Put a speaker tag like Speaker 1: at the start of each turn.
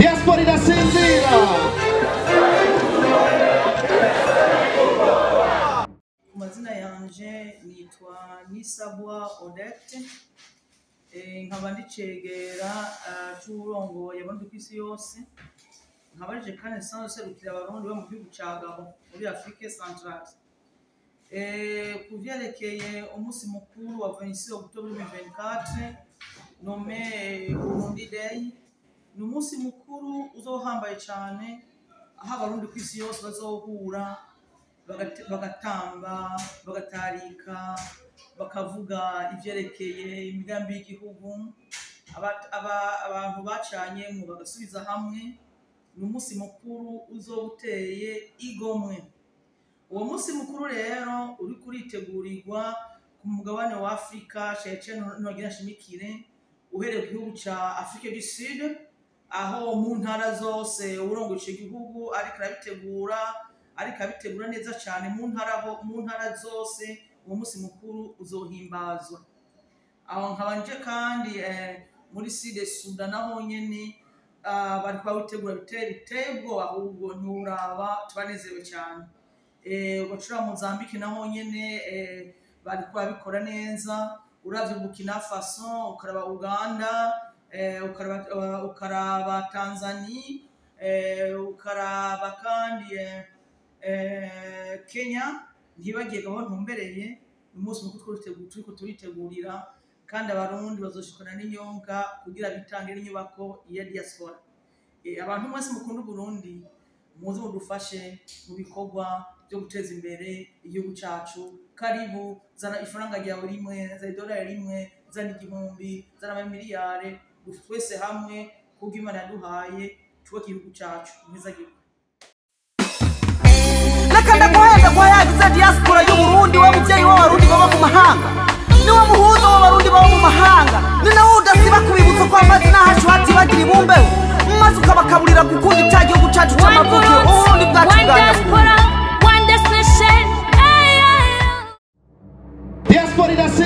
Speaker 1: Diaspora irasinzira.
Speaker 2: Mazina yanje nitwa Nisabwa Odette, nkaba ndicegera c'uwurongoye Abarundi kw'isi yose, nkaba nje kandi nsanzwe nserukira Abarundi bo mu gihugu ca Gabon muri Afrique Centrale. Ku vyerekeye umunsi mukuru wa 26 octobre 2024 nommé Burundi Day, ni umunsi mukuru uzohambaye cane, aho Abarundi kw'isi yose bazohura, bagatamba, bagatarika, bakavuga ivyerekeye imigambi y'igihugu, abantu bacanyemwo bagasubiza hamwe. Ni umunsi mukuru uzoba uteye igomwe. Uwo munsi mukuru rero uriko uritegurirwa ku mugabane wa Afrika, cane cane nogira nshimikire uhereye ku gihugu ca Afrique du Sud, aho mu ntara zose uwurongoye ico gihugu ariko arabitegura, ariko abitegura neza cane mu ntara zose uwo munsi mukuru uzohimbazwa. Aho nkaba nje kandi muri Sud Sudan naho nyene bariko bawutegura biteye ubwoba, ahubwo ntiworaba, turanezerewe cane. Ugacura Mozambique naho nyene bariko babikora neza. Uravye Burkina Faso, ukaraba Uganda, ukaraba Tanzania, ukaraba kandi Kenya, ntibagiye gahunda ntumbereye. Ni umunsi mukuru turiko turitegurira, kandi Abarundi bazoshikana n'inyonga kugira bitange n'inyubako ya diaspora. Abantu mwese mukunda Uburundi, muze mudufashe mu bikorwa byo guteza imbere igihugu cacu. Karibu, zana ifaranga ryawe rimwe, zana idolari rimwe, zana 1000, zana amamiliyare, twese hamwe kubwo Imana yaduhaye twubake igihugu cacu. Mwiza gihugu.
Speaker 3: Reka ndaguhenda kwa yagize diaspora y'Uburundi, we muvyeyi w'Abarundi baba mu mahanga, niwe muhuza w'Abarundi baba mu mahanga, ni nawe udasiba kubibutsa ko amazi n'ahacu hatibagira ibumbeho, maze ukabakaburira gukunda ica gihugu cacu c'amavukiro, Uburundi bwacu bwa nyakuri.
Speaker 1: Diaspora irasinzira.